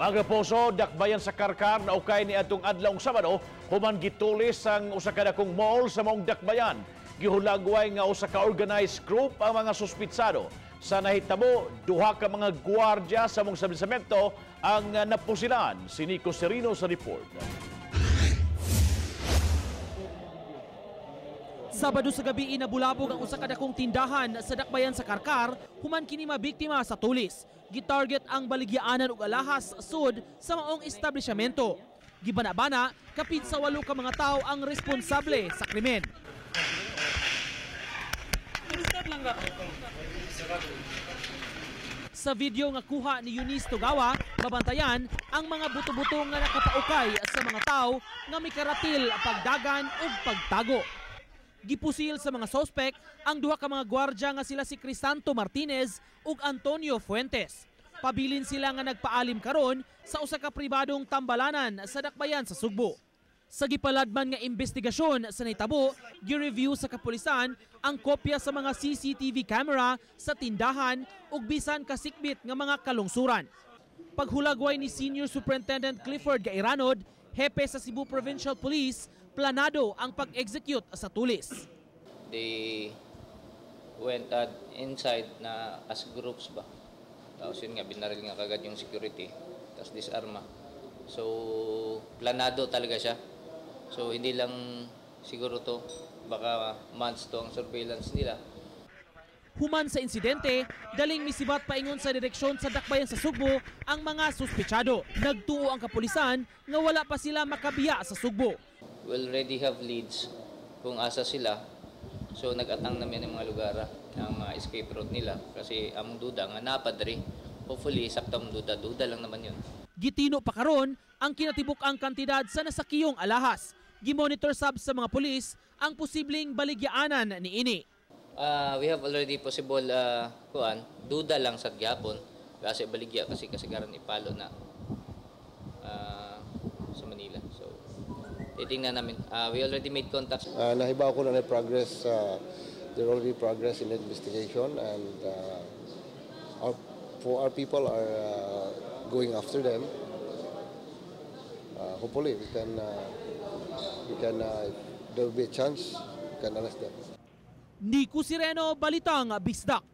Ang Raposo, dakbayan sa Carcar, naukay ni atong adlawng Sabado, human gitulis ang usa ka dakong mall sa maong dakbayan. Gihulagway nga usa ka organized group ang mga suspitsado. Sa nahitabo, duha ka mga guwardya sa mong establishmento ang napusilan. Si Nico Serino sa report. Sabado sa gabi, inabulabog ang usa ka dakong tindahan sa dakbayan sa Carcar human kini mabiktima sa tulis. Gitarget ang baligyaanan ug alahas sud sa maong establishmento. Gibana-bana, kapit sa 8 ka mga tawo ang responsable sa krimen. Sa video nga kuha ni Eunice Togawa, mabantayan ang mga buto-buto nga nakapaukay sa mga tawo nga mikaratil pagdagan ug pagtago. Gipusil sa mga sospek ang duha ka mga gwardiya nga sila si Crisanto Martinez ug Antonio Fuentes. Pabilin sila nga nagpaalim karon sa usa ka pribadong tambalanan sa dakbayan sa Sugbo. Sa gipaladman nga investigasyon sa nahitabo, gi-review sa kapulisan ang kopya sa mga CCTV camera sa tindahan ug bisan kasikbit nga mga kalungsuran. Paghulagway ni Senior Superintendent Clifford Gairanod, hepe sa Cebu Provincial Police, planado ang pag-execute sa tulis. They went inside na as groups ba. Tapos yun nga, binaril nga kagad yung security. Tapos disarma. So, planado talaga siya. So, hindi lang siguro to, baka months to ang surveillance nila. Human sa insidente, daling misibat paingon sa direksyon sa dakbayan sa Sugbo ang mga suspetsado. Nagtuo ang kapulisan nga wala pa sila makabiya sa Sugbo. We already have leads kung asa sila. So nag-atang namin ang mga lugar, ang mga escape route nila. Kasi among duda nga napadri. Hopefully, saktong duda-duda lang naman yun. Gitino pa karon ang kinatibuk ang kantidad sa nasakiyong alahas. Gimonitor sab sa mga pulis ang posibleng baligyaanan ni ini. We have already possible kuan, duda lang sa gyapon kasi baligya kasi kasagaran ipalo na sa Manila. So titingnan namin. We already made contacts. Nahibaw ko na na progress, there already progress in the investigation, and our people are going after them. Hopefully we can, there will be a chance we can arrest them. Nico Sireno, Balitang Bisdak.